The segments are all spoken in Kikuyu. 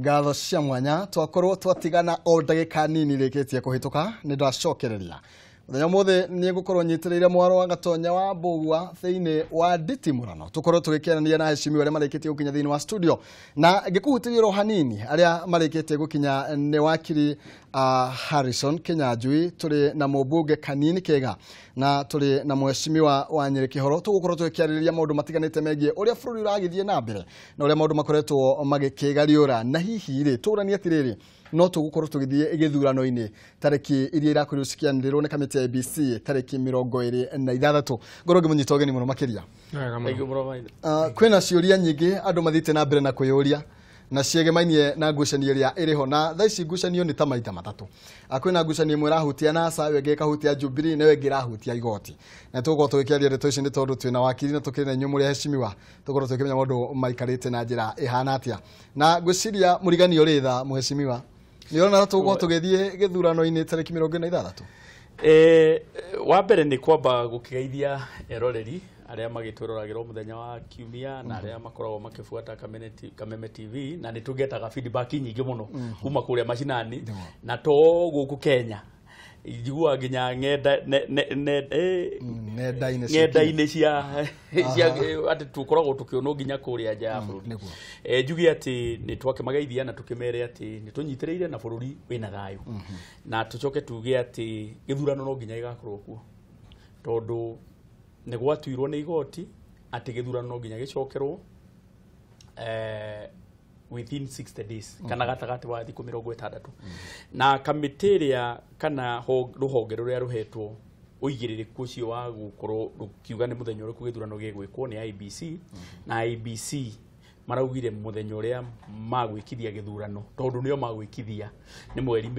Ngatho cia mwanya twakorwo twatigana o ndagĩka nini rĩkĩtie kũhĩtũka nĩ ndacokereria mũthenya mũthĩ nĩ ngũkorwo nyitĩrĩire mwaro wa Gatonya wa Mbũgua thĩinĩ wa nditimũrano tũkorwo tũgĩkĩaranĩria na heshimiwa arĩa marĩkĩtie gũkinya thĩinĩ wa studio na ngĩkũhutĩria oro hanini arĩa marĩkĩtie gũkinya nĩ wakiri Harrison Kinyanjui, tũrĩ na mũmbunge Kanini Kega na tũrĩ na mheshimiwa wa Nyeri Kĩhoro. Tũgũkorwo tũgĩkĩarĩrĩria maũndũ matiganĩte megiĩ ũrĩa bũrũri ũragĩthiĩ na mbere na ũrĩa maũndũ makoretwo magĩkĩgariũra, na hihi rĩ tũranie atĩrĩrĩ no tũgũkorwo tũgĩthiĩ gĩthurano-inĩ tarĩki iria irakorirwo cikĩanĩrĩrwo nĩ kamĩtĩ ya ABC tarĩki 26. Ngorwo ngĩmũnyita ũgeni mũno makĩria. Kwĩna ciũria nyingĩ andũ mathiĩte na mbere na kwĩyũria na ciegemainie na ngucanio ĩrĩa ĩrĩho, na thaa ici ngucanio nĩ ta maita matatũ. Kwĩna ngucanio ĩmwe ĩrahutia NASA, ĩyo ĩngĩ ĩkahutia Jubilee na ĩyo ĩngĩ ĩrahutia igoti. Na tũgũkorwo tũgĩkĩaria ndeto ici nĩ tondũ twĩna wakiri na tũkĩrĩ na inyuĩ mũrĩ aheshimiwa, tũkorwo tũkĩmenya maũndũ maikarĩte na njĩra ĩhana atĩa. Na ngwĩciria mũriganio ũrĩ tha mheshimiwa, nĩ ũrona tũgũkorwo tũgĩthiĩ gĩthurano-inĩ tarĩki 26? Wa mbere nĩ kwamba gũkĩgeithia eroreri arĩa magĩtwĩroragĩrwo mũthenya wa kiumia na arĩa makoragwo makĩbuata Kameme TV, na nĩ tũgetaga feedback nyingĩ mũno kuma kũrĩa macinani na to gũkũ Kenya, njiguaga nginya ng'enda-inĩ cia atĩ tũkoragwo tũkĩonwo nginya kũrĩa nja ya bũrũri. Njuge atĩ nĩ twakĩmageithia na tũkĩmere atĩ nĩ tũnyitĩrĩire na bũrũri wĩna thayũ, na tũcoke tuge atĩ gĩthurano no nginya gĩgakorwo kuo tondũ nĩ gwatuirwo nĩ igoti atĩ gĩthurano no nginya gĩcokerwo within 60 days kana gatagatĩ wa thikũ 60. Na kamĩtĩ ĩrĩa kana rũhonge rũrĩa rũhetwo ũigĩrĩrĩku ũcio wa gũkorwo rũkiuga nĩ mũthenya ũrĩkũ gĩthurano gĩgwĩkwo nĩ IEBC, na IEBC maraugire mũthenya ũrĩa magwĩkithia gĩthurano tondũ nĩo magwĩkithia nĩ mweri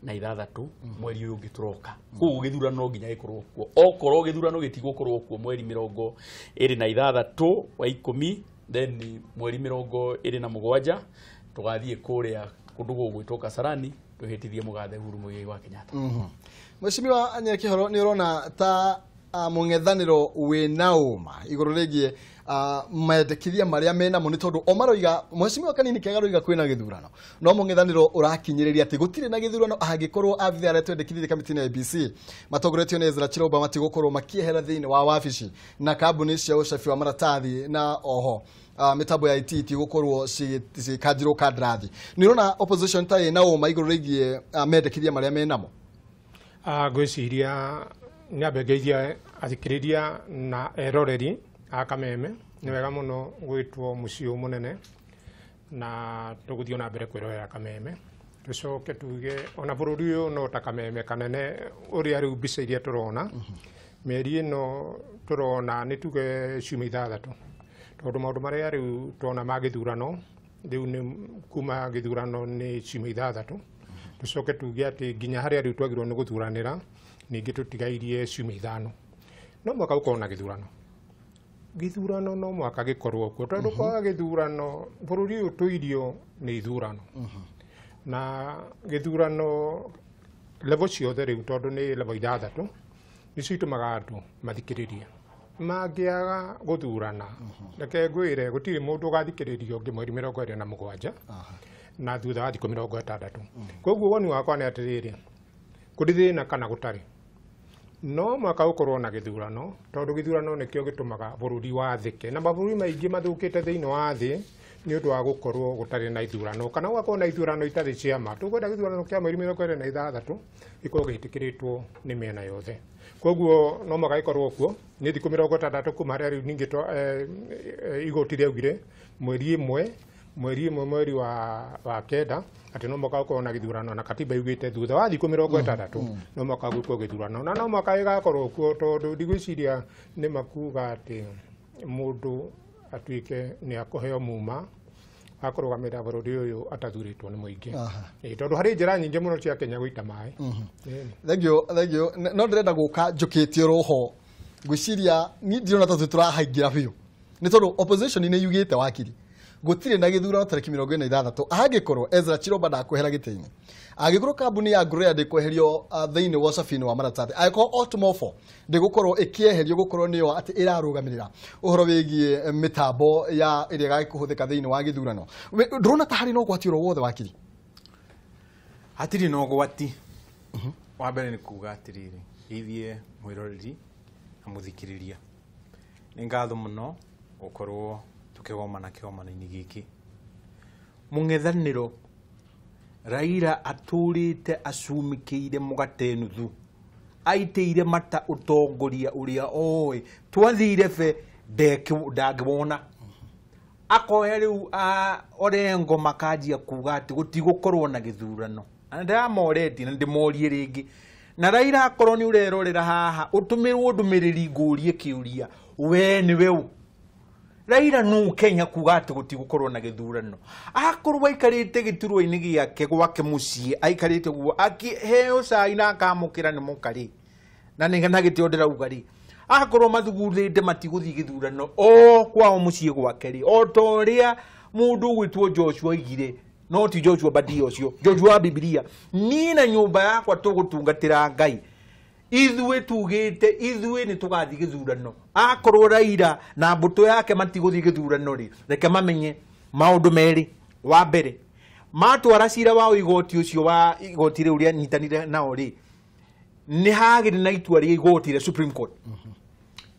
26 mweri ũyũ ũngĩ tũroka. Koguo gĩthurano no nginya gĩkorwo kuo, okorwo gĩthurano gĩtigũkorwo kuo mweri 26 wa 10, then mweri 27 tũgathiĩ kũrĩa kũndũ gũgwĩtwo Kasarani tũhĩtithie mũgathe Uhuru Muigai wa Kenyatta. Mheshimiwa Nyeri Kĩhoro, nĩ ũrona ta mũng'ethanĩro wĩna ũma igũrũ rĩgiĩ mendekithia marĩa menamo, nĩ tondũ o maroiga mheshimiwa Kanini Kega aroiga kwĩna gĩthurano, no mũng'ethanĩro ũrakinyĩrĩria atĩ gũtirĩ na gĩthurano angĩkorwo abithaa arĩa twendekithirie kamĩtĩ-inĩ ya ABC matongoretio nĩ Ezra Chiloba matigũkorwo makĩehera thĩinĩ wa wabici na kambuni cia ũcabi wa maratathi na oho mĩtambo ya IT itigũkorwo cikanjirwo kandarathi. Nĩ ũrona opposition ta ĩna ũma igũrũ rĩgiĩ mendekithia marĩa menamo? Ngwĩciria nyambe ngeithia athikĩrĩria na eroreri a Kameme. Nĩ wega mũno gwĩtwo mũciĩ ũyũ mũnene na tũgũthiĩ na mbere kwĩrorera Kameme. Tũcoke tuge ona bũrũri ũyũ no ta Kameme kanene ũrĩa rĩu mbica iria tũrona mĩeri ĩno tũrona nĩ tuge ciumia ithathatũ, tondũ maũndũ marĩa rĩu tuona ma gĩthurano rĩu nĩ kuma gĩthurano nĩ ciumia ithathatũ. Tũcoke tuge atĩ nginya harĩa rĩu twagĩrĩirwo nĩ gũthuranĩra ningĩ tũtigairie ciumia ithano, no mwaka gũkorwo na gĩthurano. Gĩthurano no mwaka gĩkorwo kuo tondũ kwaga gĩthurano bũrũri ũyũ tũirio nĩ ithurano, na gĩthurano level ciothe rĩu tondũ nĩ level ithathatũ nĩcio itũmaga andũ mathikĩrĩrie. Mangĩaga gũthurana, reke ngwĩre gũtirĩ mũndũ ũgathikĩrĩrio ũngĩ mweri 27 na thutha wa thikũ 60. Koguo woni wakwa nĩ atĩrĩrĩ, kũrĩ thĩna kana gũtarĩ, no mwaka gũkorwo na gĩthurano tondũ gĩthurano nĩkĩo gĩtũmaga bũrũri wathĩke, na mabũrũri maingĩ mathũkĩte thĩinĩ wa thĩ nĩ ũndũ wa gũkorwo gũtarĩ na ithurano kana gũgakorwo na ithurano itarĩ cia ma. Tũkwenda gĩthurano kĩa mweri 26 gĩkorwo gĩtĩkĩrĩtwo nĩ mĩena yothe. Koguo no mwaka gĩkorwo kuo nĩ thikũ 60 kuma harĩa rĩu ningĩ igoti rĩaugire mweri ĩmwe mweri wa kenda atĩ no mwaka gũkorwo na gĩthurano, na katiba yugĩte thutha wa thikũ 60 no mwaka gwĩkwo gĩthurano, na no mwaka gĩgakorwo kuo tondũ ndigwĩciria nĩ makuga atĩ mũndũ atuĩke nĩ akũheo muma akũrũgamĩrĩra bũrũri ũyũ atathurĩtwo nĩ mũingĩ, tondũ harĩ njĩra nyingĩ mũno cia Kenya gũita maĩ. Thengiũ, thengiũ. No ndĩrenda gũka njũkĩtie roho, ngwĩciria niĩ ndirona ta tũrahaingĩra biũ nĩ tondũ opposition nĩ yugĩte wakiri Gũtirĩ na gĩthurano tarĩki 46 angĩkorwo Ezra Chiloba ndakwehera gĩtĩ-inĩ, angĩkorwo kambuni ya Gloria ndĩkweherio thĩinĩ wa ũcabi-inĩ wa maratathi, angĩkorwo Otmofo ndĩgũkorwo ĩkĩeherio gũkorwo nĩyo atĩ ĩrarũgamĩrĩra ũhoro wĩgiĩ mĩtambo ya ĩrĩa ĩgakũhũthĩka thĩinĩ wa gĩthurano. Ndũrona ta harĩ na ũgwati oro wothe wakiri? Hatirĩ na ũgwati. Wa mbere nĩ kuga atĩrĩrĩ, ithiĩ mwĩroreri na mũthikĩrĩria, nĩ ngatho mũno gũkorwo tukĩgomana kĩgomano-inĩ gĩkĩ. Mũng'ethanĩro Raila atũrĩte acumĩkĩire mũgate nuthu, aitĩire mata ũtongoria ũrĩa oĩ twathire be ndangĩwona. Akoya rĩu Orengo makanjia kuga atĩ gũtigũkorwo na gĩthurano. Na ndĩramoretie na ndĩmorie rĩngĩ. Na Raila akorwo nĩ ũrerorera haha ũtũmĩrwo ndũmĩrĩri ngũrie kĩũria, we nĩwe ũ? Raila no Kenya kuga atĩ gũtigũkorwo na gĩthurano. Akorwo aikarĩte gĩturwa-inĩ gĩake gwake mũciĩ, aikarĩte guo akĩheo cai na akamũkĩra nĩ mũkarĩ, na nĩ na gĩtĩo ndĩrauga rĩ, akorwo mathugundĩte matigũthiĩ gĩthurano o kwao mũciĩ gwake rĩ, o ta ũrĩa mũndũ ũgwĩtwo Joshua oigire, no ti Joshua Badia ũcio, Joshua wa Bibilia, niĩ na nyũmba yakwa tũgũtungatĩra Ngai, ithuĩ tugĩte ithuĩ nĩ tũgathiĩ gĩthurano. Akorwo Raila na mbũtũ yake matigũthiĩ gĩthurano rĩ, reke mamenye maũndũ merĩ. Wa mbere, matwara cira wa igoti ũcio wa igoti rĩu rĩanyitanire nao rĩ, nĩ hagĩrĩ na itua rĩa igoti rĩa Supreme Court.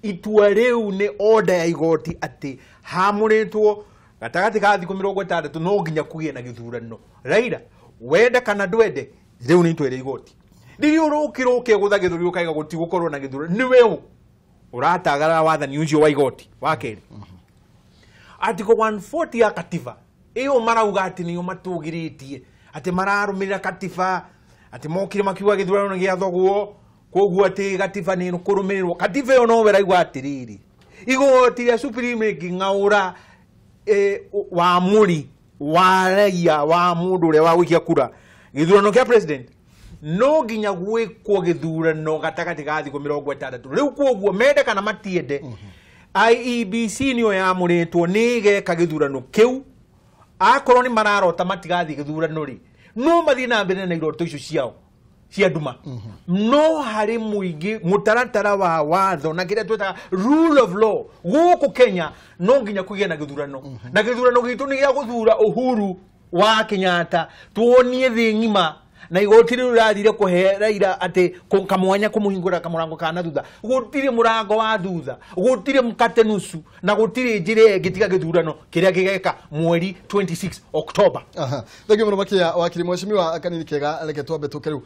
Itua rĩu nĩ order ya igoti atĩ hamũrĩtwo gatagatĩ ka thikũ 60 no nginya kũgĩe na gĩthurano. Raila wende kana ndwende, rĩu nĩ itua rĩa igoti. Rĩrĩa ũrũkĩra ũkegũtha gĩthũri ũkaiga gũtigũkorwo na gĩthurano, nĩwe ũ ũratagara wathani ũcio wa igoti. Wa kerĩ, Article 140 ya katiba ĩyo marauga atĩ nĩyo matũgĩrĩtie, atĩ mararũmĩrĩra katiba, atĩ mokire makiuga gĩthurano nĩ gĩathogwo, koguo atĩ katiba nĩ kũrũmĩrĩrwo. Katiba ĩyo nowe ĩraigua atĩrĩrĩ, igoti rĩa Supreme rĩngĩng'aũra wamũri wa raia wa mũndũ ũrĩa wa gũikia kura gĩthurano kĩa president, no nginya gwĩkwo gĩthurano gatagatĩ ka thikũ 60. Rĩu koguo mende kana matiende, IEBC nĩyo yamũrĩtwo nĩ ĩgeka gĩthurano kĩu. Akorwo nĩ mararota matigathiĩ gĩthurano rĩ, no mathiĩ na mbere na iroto icio ciao cia nduma. No harĩ mũingĩ mũtaratara wa watho na kĩrĩa twĩtaga rule of law gũkũ Kenya, no nginya kũgĩe na gĩthurano. Na gĩthurano gitũ nĩ gĩa gũthura Uhuru wa Kenyatta, tuonie thĩ ng'ima. Na igoti rĩu rĩrathire kũhe Raila atĩ kamwanya kũmũhingũra kamũrango ka na thutha. Gũtirĩ mũrango wa thutha, gũtirĩ mkate nusu, na gũtirĩ njĩra ĩngĩ tiga gĩthurano kĩrĩa gĩgeka mweri 26 October. Thengiũ mũno makia wakiri. Mheshimiwa Kanini Kega, reke twambe tũke rĩu.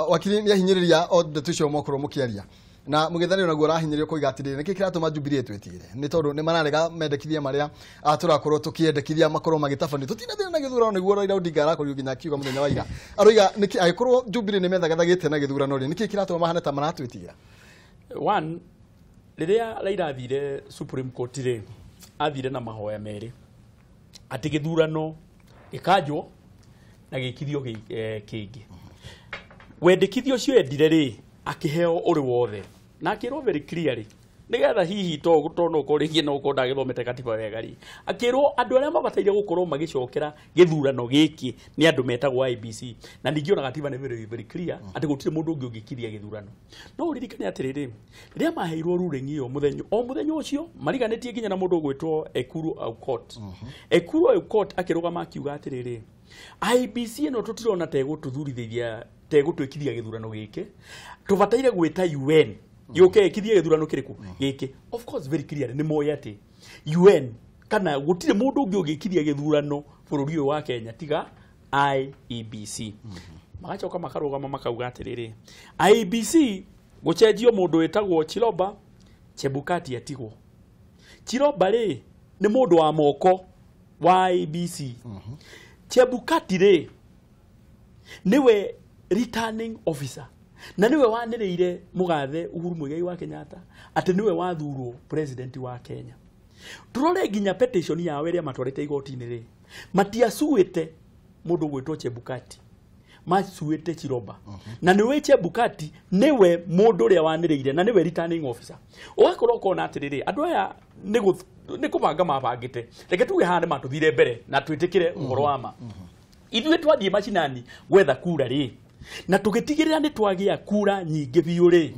Wakiri nĩ ahinyĩrĩria o ndeto icio mwakorwo mũkĩaria, na mũgĩthanĩro naguo ũrahinyĩrĩrio kũiga atĩrĩrĩ, nĩkĩ kĩratũma Jubilee ĩtwĩtigĩre? Nĩ tondũ nĩ mararega mendekithia marĩa tũrakorwo tũkĩendekithia makorwo magĩtabanio. Tũtina thĩna na gĩthurano, nĩguo Raila Odinga arakorirwo nginya akiuga mũthenya wa ira, aroiga nĩkĩ angĩkorwo Jubilee nĩ methagathagĩte na gĩthurano rĩ, nĩkĩ kĩratũma mahane ta maratwĩtigĩra? One, rĩrĩa Raila athire Supreme Court rĩ, athire na mahoya merĩ, atĩ gĩthurano gĩkanjwo na gĩkithio kĩngĩ. Wendekithio ũcio endire rĩ, akĩheo ũrĩ wothe na akĩrwo very clearly, nĩgetha hihi to no ũkorwo rĩngĩ no ũkorwo ndagĩthomete katiba wega rĩ, akĩrwo andũ arĩa mabataire gũkorwo magĩcokera gĩthurano gĩkĩ nĩ andũ metagwo IEBC. Na ningĩ ona katiba nĩ very very clear atĩ gũtirĩ mũndũ ũngĩ ũngĩkiria gĩthurano. No ũririkane atĩrĩrĩ, rĩrĩa maheirwo ruling ĩyo mũthenya o mũthenya ũcio mariganĩtie nginya na mũndũ ũgwĩtwo Ekuru Aukot. Ekuru Aukot akĩrũgama akiuga atĩrĩrĩ, IEBC ĩno tũtirona ta ĩgũtũthurithĩria, ta ĩgũtwĩkithia gĩthurano gĩkĩ, tũbataire gwĩta UN yũke ĩkithie gĩthurano kĩrĩkũ gĩkĩ. Of course very clear nĩ moĩ atĩ UN kana gũtirĩ mũndũ ũngĩ ũngĩkithia gĩthurano bũrũri ũyũ wa Kenya tiga IEBC. Magacoka makarũgama makauga atĩrĩrĩ, IEBC gũcenjio mũndũ wĩtagwo Chiloba, Chebukati atigwo. Chiloba rĩ nĩ mũndũ wa moko wa IEBC. Chebukati rĩ nĩwe returning officer, na nĩwe wanĩrĩire mũgathe Uhuru Muigai wa Kenyatta atĩ nĩwe wathurwo president wa Kenya. Turore nginya petition yao ĩrĩa matwarĩte igoti-inĩ rĩ, matiacuĩte mũndũ ũgwĩtwo Chebukati, macuĩte Chiloba. Na nĩwe Chebukati nĩwe mũndũ ũrĩa wanĩrĩire na nĩwe returning officer. Ũgakorwo ũkona atĩrĩrĩ, andũ aya nĩ nĩ kũbanga mabangĩte. Reke tuge haha nĩ matũthire mbere na twĩtĩkĩre ũhoro wa ma. Ithuĩ twathiĩ macinani gwetha kura rĩ, na tũgĩtigĩrĩra nĩ twagĩa kura nyingĩ biũ rĩ,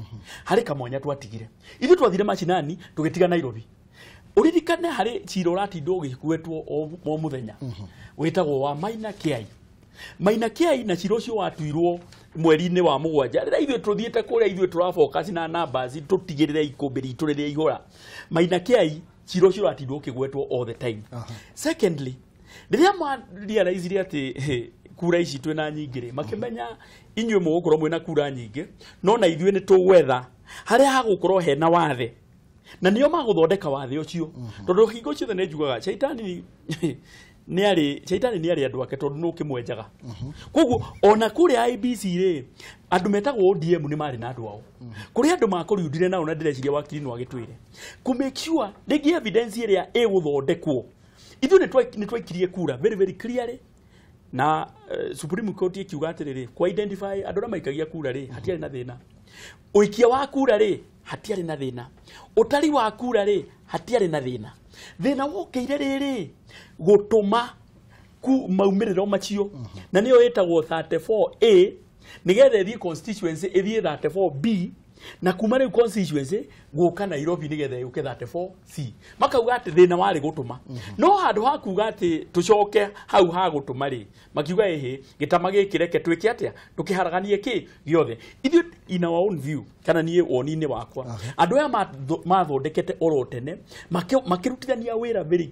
harĩ kamwanya twatigire. Ithuĩ twathire macinani tũgĩtiga Nairobi. Ũririkane harĩ cira ũratindwo ũgĩkuĩtwo o mũthenya wĩtagwo wa Maina Kiai. Maina Kiai na cira ũcio watuirwo mweri-inĩ wa 7 rĩrĩa ithuĩ tũthiĩte kũrĩa ithuĩ tũrafocus na numbers tũtigĩrĩre ikũmbĩ ritũ rĩrĩa ihũra. Maina Kiai cira ũcio ũratindwo ũkĩgwetwo all the time. Secondly, rĩrĩa ma realize atĩ kura ici twĩna nyingĩ rĩ, makĩmenya inyuĩ mũgũkorwo mwĩna kura nyingĩ, no na ithuĩ nĩ tũgwetha harĩa hagũkorwo hena wathe, na nĩo magũthondeka wathe ũcio. Tondũ hingo ciothe nĩ njugaga caitani nĩ arĩ andũ ake, tondũ nĩ ũkĩmwenjaga. Koguo ona kũrĩa IEBC rĩ, andũ metagwo ODM nĩ marĩ na andũ ao. Kũrĩ andũ makũriundire nao, na ndĩreciria wakiri no agĩtwĩre kũ make sure rĩngĩ evidence ĩrĩa ĩgũthondekwo. Ithuĩ nĩ twaikirie kura very very clearly, na Supreme Court ĩkiuga atĩrĩrĩ, kwa identify andũ arĩa maikagia kura rĩ, hatiarĩ na thĩna. Ũikia wa kura rĩ, hatiarĩ na thĩna. Ũtari wa kura rĩ, hatiarĩ na thĩna. Thĩna wokĩire rĩrĩ gũtũma maumĩrĩro macio, na nĩyo ĩtagwo 34A, nĩgetha ĩthiĩ constituency ĩthiĩ 34B, na kuma rĩu constituency gũka Nairobi nĩgetha yũke 34C. Makauga atĩ thĩna warĩ gũtũma. No handũ ha kuga atĩ tũcoke hau ha gũtũma rĩ, makiuga ĩhĩ gĩtama gĩkĩ reke twĩke atĩa, tũkĩharaganie kĩ gĩothe. Ithuĩ in our own view, kana niĩ woni-inĩ wakwa, andũ aya mathondekete oro tene makĩrutithania wĩra very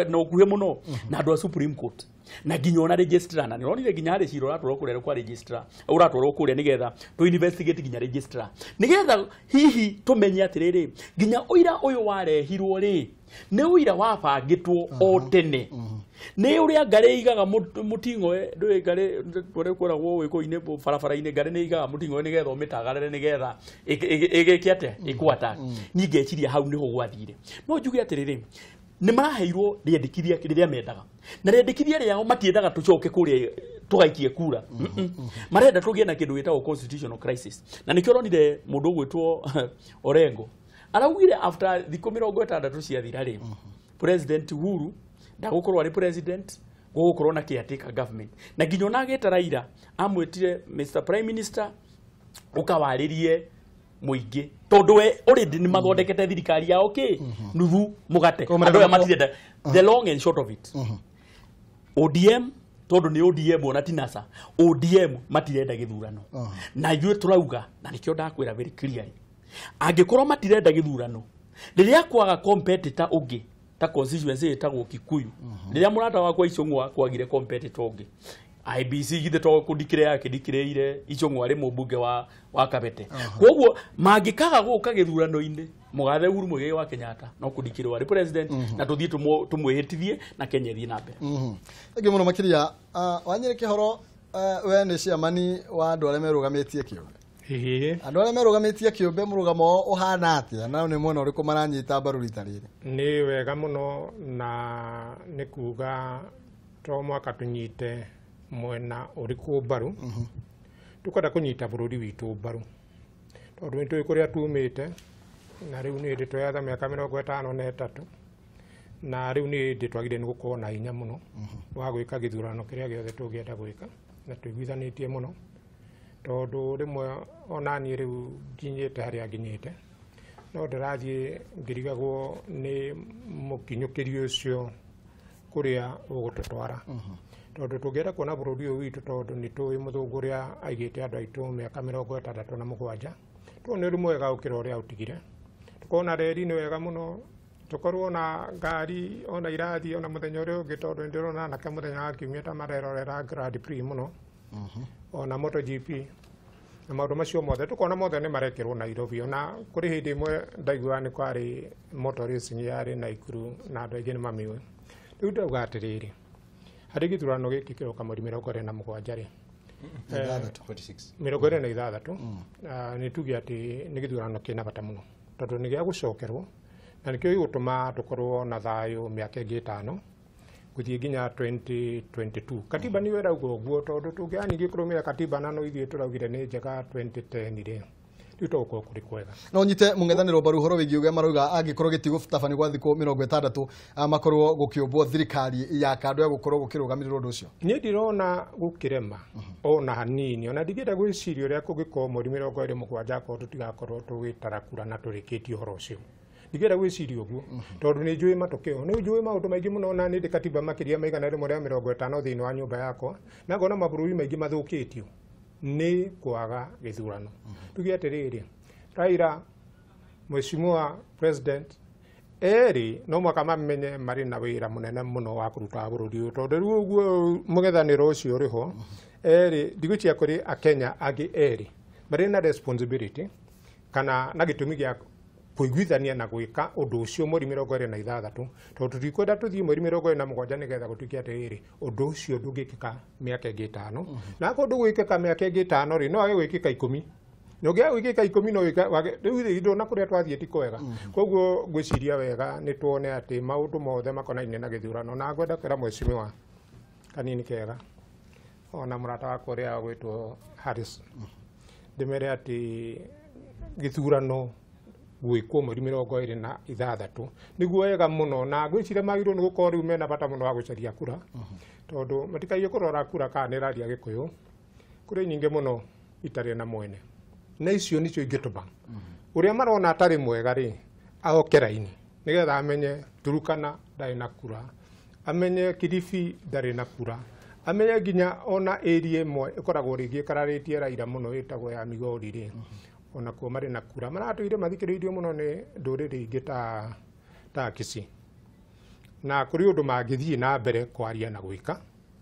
na ũkuhĩ mũno na andũ a Supreme Court, na nginya ona registrar, na nĩronire nginya harĩ cira ũratwarwo kũrĩa kwa registrar, ũratwarwo kũrĩa nĩgetha tũ investigate nginya registrar, nĩgetha hihi tũmenye atĩrĩrĩ, nginya ũira ũyũ warehirwo rĩ, nĩ ũira wabangĩtwo o tene. Nĩ ũrĩa ngarĩ igaga mũting'oe, ndũĩ ngarĩ kũrĩa kwĩragwo gĩkũyũ-inĩ barabara-inĩ, ngarĩ nĩ igaga mũting'oe nĩgetha ũmĩtagarare, nĩgetha ĩgĩke atĩa, ĩkũ attack. Niĩ ngeciria hau nĩho gwathire. No njuge atĩrĩrĩ, nĩ maraheirwo rĩendekithia rĩrĩa mendaga, na rĩendekithia rĩao matiendaga tũcoke kũrĩa tũgaikie kura. Marenda tũgĩe na kĩndũ gĩtagwo constitutional crisis, na nĩkĩo ũronire mũndũ ũgwĩtwo Orengo araugire after thikũ 60 ciathira rĩ, President Uhuru ndagũkorwo arĩ president, gũgũkorwo na caretaker government. Na nginya ona agĩta Raila amwĩtire Mr Prime Minister ũkawarĩrie mũingĩ, tondũ we already nĩ mathondekete thirikari yao kĩ nuthu mũgate. Andũ aya matirenda. The long and short of it, ODM, tondũ nĩ ODM ona ti NASA, ODM matirenda gĩthurano. Na ithuĩ tũrauga, na nĩkĩo ndakwĩra very clearly, angĩkorwo matirenda gĩthurano, rĩrĩa kwaga competitor ũngĩ ta constituency ĩtagwo Kikuyu, rĩrĩa mũrata wakwa Ichung'wa kwagire competitor ũngĩ, IEBC githĩ to kũndikĩre yakĩndikĩrĩire Ichung'wa arĩ mũmbunge wa Kabete. Koguo mangĩkaga gũka gĩthurano-inĩ, mũgathe Uhuru Muigai wa Kenyatta no kũndikĩrwo arĩ president, na tũthiĩ tũmwĩhĩtithie na Kenya ĩthiĩ na mbere. Thengiũ mũno makĩria. Wanyĩrĩ Kĩhoro, we nĩ ciamani wa andũ arĩa merũgamĩtie kĩũmbe. Andũ arĩa merũgamĩtie kĩũmbe mũrũgamo wao ũhana atĩa, na nĩ mwena ũrĩkũ maranyita mbaru rita rĩrĩ? Nĩ wega mũno, na nĩ kuga to mwaka tũnyite mwena ũrĩkũ mbaru. Tũkwenda kũnyita bũrũri witũ mbaru, tondũ nĩ tũĩ kũrĩa tumĩte, na rĩu nĩ hĩndĩ tweyatha mĩaka 53, na rĩu nĩ hĩndĩ twagĩrĩire nĩ gũkorwo na hinya mũno wa gwĩka gĩthurano kĩrĩa gĩothe tũngĩenda gwĩka, na tũiguithanĩtie mũno, tondũ rĩmwe ona niĩ rĩu nginyĩte harĩa nginyĩte, no ndĩrathiĩ ngĩrigagwo nĩ mũkinyũkĩrio ũcio kũrĩa ũgũtũtwara. Tondũ tũngĩenda kuona bũrũri ũyũ witũ, tondũ nĩ tũĩ mũthũngũ ũrĩa aigĩte andũ aitũ mĩaka 67, tuone ũrĩ mwega gũkĩra ũrĩa ũtigire. Tũkorwo na reri nĩ wega mũno, tũkorwo na ngari ona irathiĩ ona mũthenya ũrĩa ũngĩ, tondũ nĩ ndĩrona anake mũthenya wa kiumia ta marerorera Grand Prix mũno, ona MotoGP na maũndũ macio mothe tũkona mothe nĩ marekĩrwo Nairobi. Ona kũrĩ hĩndĩ ĩmwe ndaiguaga nĩ kwarĩ motor racing yarĩ Naikuru na andũ aingĩ nĩ mamĩũĩ. Rĩu ndauga atĩrĩrĩ, harĩ gĩthurano gĩkĩ kĩroka mweri 27 rĩ, 26, nĩ tuge atĩ nĩ gĩthurano kĩna bata mũno, tondũ nĩ gĩa gũcokerwo, na nĩkĩo gĩgũtũma tũkorwo na thayũ mĩaka ĩngĩ 5 gũthiĩ nginya 2022. Katiba nĩyo ĩrauga ũguo, tondũ tũngĩaga ningĩ kũrũmĩrĩra katiba na no ithuĩ tũraugire nĩ njega 2010 rĩ, Rĩu to gũkorwo kũrĩ kwega. No nyite mũng'ethanĩro mbaru ũhoro wĩgiĩ ũrĩa marauga angĩkorwo gĩtigũtabani gwa thikũ 60 makorwo gũkĩũmbwo thirikari ya kando ya gũkorwo gũkĩrũgamĩrĩra ũndũ ũcio. Niĩ ndirona gũkĩrema ona hanini, ona ndingĩenda gwĩciria ũrĩa kũngĩkorwo mweri 27 akorwo tũtigakorwo tũgĩtara kura na tũrĩkĩtie ũhoro ũcio. Ndingĩenda gwĩciria ũguo tondũ nĩ njũĩ matokeo, nĩ njũĩ maũndũ maingĩ mũno, na nĩ ndĩ katiba makĩria ma 150 thĩinĩ wa nyũmba yakwa, na ngona mabũrũri maingĩ mathũkĩtio nĩ kwaga gĩthurano. Tuge atĩrĩrĩ, Raila Mheshimiwa President erĩ no mwaka mamenye marĩ na wĩra mũnene mũno wa kũruta bũrũri ũyũ, tondũ rĩu ũguo mũng'ethanĩro ũcio ũrĩ ho erĩ ndigwĩciria kũrĩ Akenya angĩ erĩ marĩ na responsibility kana na gĩtũmi gĩa kũiguithania na gwĩka ũndũ ũcio mweri 26, tondũ tũtikwenda tũthiĩ mweri 27 nĩgetha gũtuĩke atĩrĩrĩ ũndũ ũcio ndũngĩkĩka mĩaka ĩngĩ 5, na akorwo ndũgwĩkĩka mĩaka ĩngĩ 5 rĩ, no wage gwĩkĩka 10, na ũngĩaga gwĩkĩka 10 no wage rĩu ndona kũrĩa twathiĩ ti kwega. Koguo ngwĩciria wega nĩ tuone atĩ maũndũ mothe makonainie na gĩthurano, na ngwenda kwĩra mheshimiwa Kanini Kega ona mũrata wakwa ũrĩa gwĩtwo Harris ndĩmere atĩ gĩthurano gwĩkwo mweri 26 nĩguo wega mũno, na ngwĩciria magĩrĩirwo nĩ gũkorwo rĩu mena bata mũno wa gũcaria kura, tondũ matikaiye kũrora kura kana nĩ ĩraria Gĩkũyũ, kũrĩ nyingĩ mũno itarĩ na mwene, na icio nĩcio ingĩtũma ũrĩa marona atarĩ mwega rĩ aoke raini nĩgetha amenye Turukana ndarĩ na kura, amenye Kilifi ndarĩ na kura, amenye nginya ona area ĩmwe ĩkoragwo rĩngĩ ĩkararĩtie Raila mũno ĩtagwo ya Migori rĩ, ona kuo marĩ na kura. Maratũire mathikĩrĩirio mũno nĩ ndũrĩrĩ ingĩ ta Kisii, na kũrĩ ũndũ mangĩthiĩ na mbere kwaria na gwĩka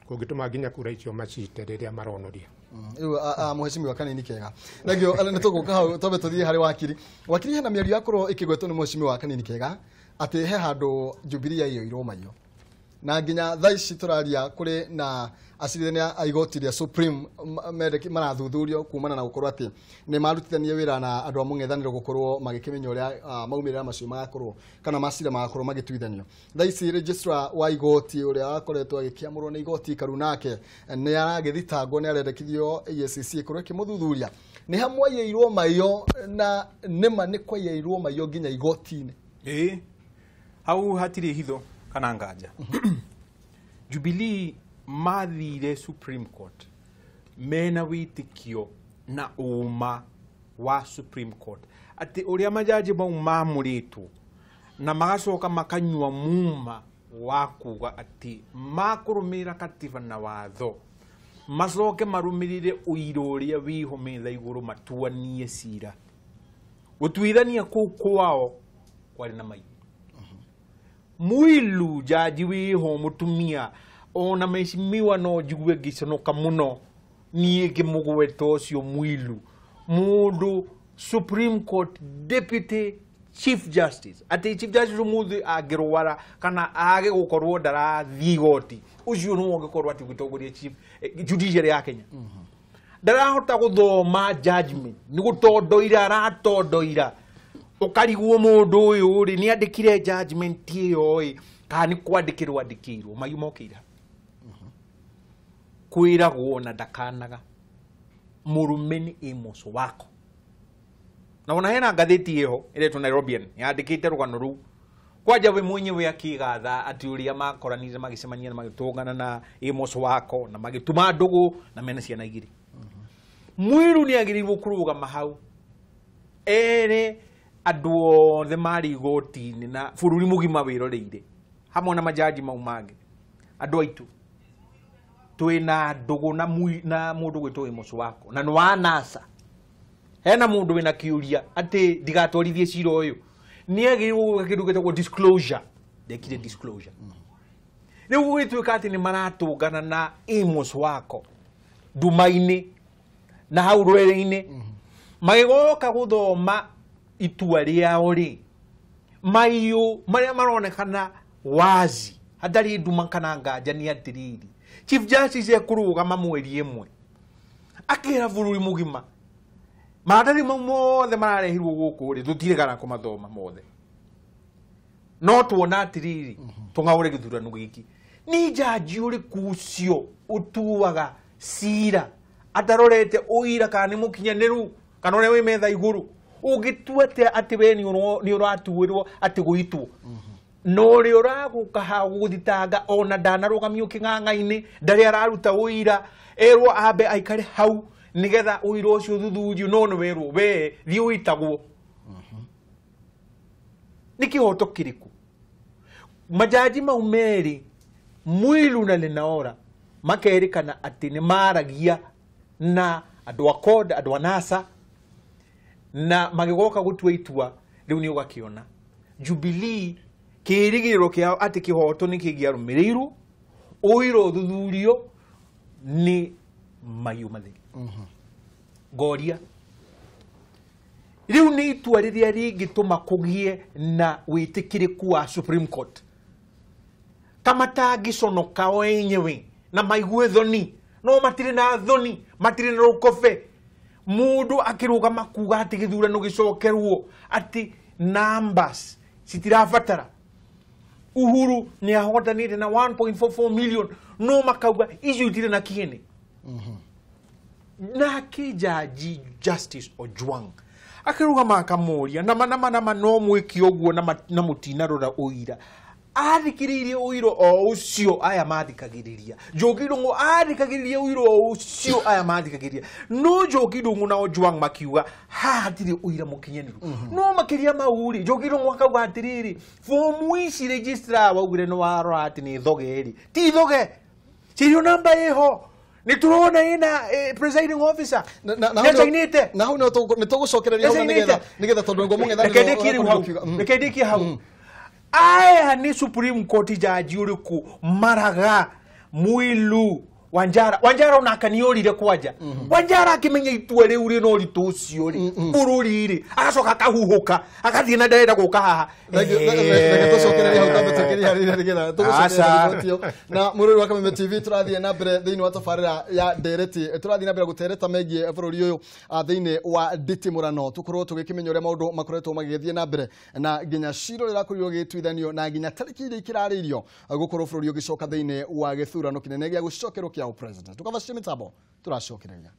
kũngĩtũma nginya kura icio macite rĩrĩa maronoria. Rĩu mheshimiwa Kanini Kega, nagio nĩ tũgũka hau twambe tũthiĩ harĩ wakiri. Wakiri, hena mĩario yakorwo ĩkĩgwetwo nĩ mheshimiwa Kanini Kega atĩ he handũ Jubilee yaiyũirwo maiyo, na nginya thaa ici tũraria kũrĩ na acirithania a igoti rĩa Supreme marathuthurio kumana na gũkorwo atĩ nĩ marutithania wĩra na andũ a mũng'ethanĩro gũkorwo magĩkĩmenya ũrĩa maumĩrĩra macio magakorwo kana macira magakorwo magĩtuithanio. Thaa ici registrar wa igoti ũrĩa wakoretwo agĩkĩamũrwo nĩ igoti Karunake nĩ aragĩthitangwo, nĩ arendekithio EACC ĩkorwo ĩkĩmũthuthuria nĩ hamwaiyĩirwo maiyo, na nĩma nĩ kwaiyĩirwo maiyo nginya igoti-inĩ. Ĩĩ, hau hatirĩ hitho kana nganja. Jubilee mathire Supreme Court mena wĩtĩkio na ũma wa Supreme Court atĩ ũrĩa majaji mau mamũrĩtwo na magacoka makanyua muma wa kuga atĩ makũrũmĩrĩra katiba na watho macoke marũmĩrĩre ũira ũrĩa wĩho metha igũrũ matuanie cira. Gũtuithania kũu kwao kwarĩ na maiyo. Mwilu jaji wĩho mũtumia ona mheshimiwa no njigue ngĩconoka mũno niĩ ngĩmũgweta ũcio Mwilu, mũndũ Supreme Court Deputy Chief Justice, atĩ Chief Justice ũmũthĩ angĩrwara kana age gũkorwo ndarathiĩ igoti, ũcio nĩwe ũngĩkorwo atĩ ũgĩtongoria chief judiciary ya Kenya. Ndarahota gũthoma judgment, nĩ gũtondoira aratondoira, ũkarigwo mũndũ ũyũ rĩ nĩ andĩkire judgment ĩyo ĩ kana nĩ kwandĩkĩrwo andĩkĩirwo. Maiũ mokĩira kwĩragwo na ndakanaga mũrũme nĩ Amos Wako, na ona hena ngathĩti ĩho ĩretwo Nairobian yandĩkĩte rũgano rũu kwanja we mwenyewe akĩgatha atĩ ũrĩa makoranire magĩcemania na magĩtũngana na Amos Wako na magĩtuma ndũgũ na mena ciana igĩrĩ. Mwiru nĩ agĩrĩirwo kũrũgama hau ere andũ othe marĩ igoti-inĩ na bũrũri mũgima wĩroreire hamwe na majaji mau mangĩ, andũ aitũ twĩna ndũgũ na mũndũ gwĩtwo Amos Wako na nĩ wa NASA. Hena mũndũ wĩna kĩũria atĩ ndigatwarithie cira ũyũ, nĩ agĩrĩirwo gwĩka kĩndũ gĩtagwo disclosure. Ndekire disclosure. Rĩu gũgĩtuĩka atĩ nĩ maratũngana na Amos Wako nduma-inĩ na hau rwere-inĩ, magĩgoka gũthoma itua rĩao rĩ, maiũ marĩa maronekana wazi hatarĩ nduma kana nganja nĩ atĩrĩrĩ, Chief Justice ekũrũgama mweri ĩmwe akĩra bũrũri mũgima maratathi mau mothe mararehirwo gũkũ rĩ tũtiregana kũmathoma mothe, no tuona atĩrĩrĩ tũng'aũre gĩthurano gĩkĩ. Nĩ njanji ũrĩkũ ũcio ũtuaga cira atarorete ũira kana nĩ mũkinyanĩru kana ũrĩa wĩ metha igũrũ ũngĩtua atĩa atĩ we nĩ ũratuĩrwo atĩ gũitwo na ũrĩa ũragũka ha gũthitanga ona ndanarũgamio kĩng'ang'a-inĩ ndarĩ araruta ũira erwo ambe aikare hau nĩgetha ũira ũcio ũthuthurio no nĩ werwo we thiĩ ũitagwo. Nĩ kĩhoto kĩrĩkũ? Majaji mau merĩ Mwilu na Lenaora makerĩkana atĩ nĩ maragia na andũ a CORD, andũ a NASA, na magĩgoka gũtua itua rĩu nĩ ũgakĩona Jubilee kĩĩrĩgĩrĩro kĩao atĩ kĩhoto nĩ kĩngĩarũmĩrĩirwo ũira ũthuthurio nĩ mahiũ matheri. Ngoria rĩu nĩ itua rĩrĩa rĩngĩtũma kũgĩe na wĩtĩkĩrĩku wa Supreme Court kamatangĩconoka o enyewe na maigue thoni no matirĩ na thoni matirĩ na rũkobe mũndũ akĩrũgama kuga atĩ gĩthurano gĩcokerwo atĩ numbers citirabatara. Uhuru nĩ ahotanĩte na 1.44 million no makauga icio itirĩ na kĩene. Nake jaji Justice Ojwang akĩrũgama akamũria nama nama nama no mwĩke ũguo na mũtinarora ũira. Athikĩrĩirie ũira o ũcio aya mathikagĩrĩria. Njoki Ndung'u athikagĩrĩria ũira o ũcio aya mathikagĩrĩria. No Njoki Ndung'u na Ojwang makiuga haha hatirĩ ũira mũkinyanĩru. No makĩria mau rĩ, Njoki Ndung'u akauga atĩrĩrĩ, fomu ici registrar waugire nĩ warora atĩ nĩ thoge rĩ, ti thoge, serial number ĩho nĩ tũrona ĩna presiding officer nĩacainĩte na hau nĩ tũgũcokereria hau nĩgetha tondũ ngo mũng'ethanĩro reke ndĩkie hau. Aya ni Supreme Court jaji ũrĩkũ Maraga Mwilu Wanjara Wanjara onake nĩorire kwanja. Wanjara akĩmenya itua rĩu rĩna ũritũ ũcio rĩ bũrũri rĩ agacoka akahuhũka agathiĩ na ndarenda gũka haha. Reke tũcokererie hau tambe tũkĩria rĩrĩa nĩgetha tũgũcokereria riboti ĩyo. Na mũrũri wa Kameme TV tũrathiĩ na mbere thĩinĩ wa tabarĩra ya ndereti tũrathiĩ na mbere gũtereta megiĩ bũrũri ũyũ thĩinĩ wa nditimũrano tũkorwo tũgĩkĩmenya ũrĩa maũndũ makoretwo magĩgĩthiĩ na mbere na nginya cira ũrĩa ũrakorirwo ũgĩtuithanio na nginya tarĩki iria ikĩrarĩirio gũkorwo bũrũri ũgĩcoka thĩinĩ wa gĩthurano kĩnene gĩa gũcokerwo kĩa president. Tukavacia mitambo tũracokereria.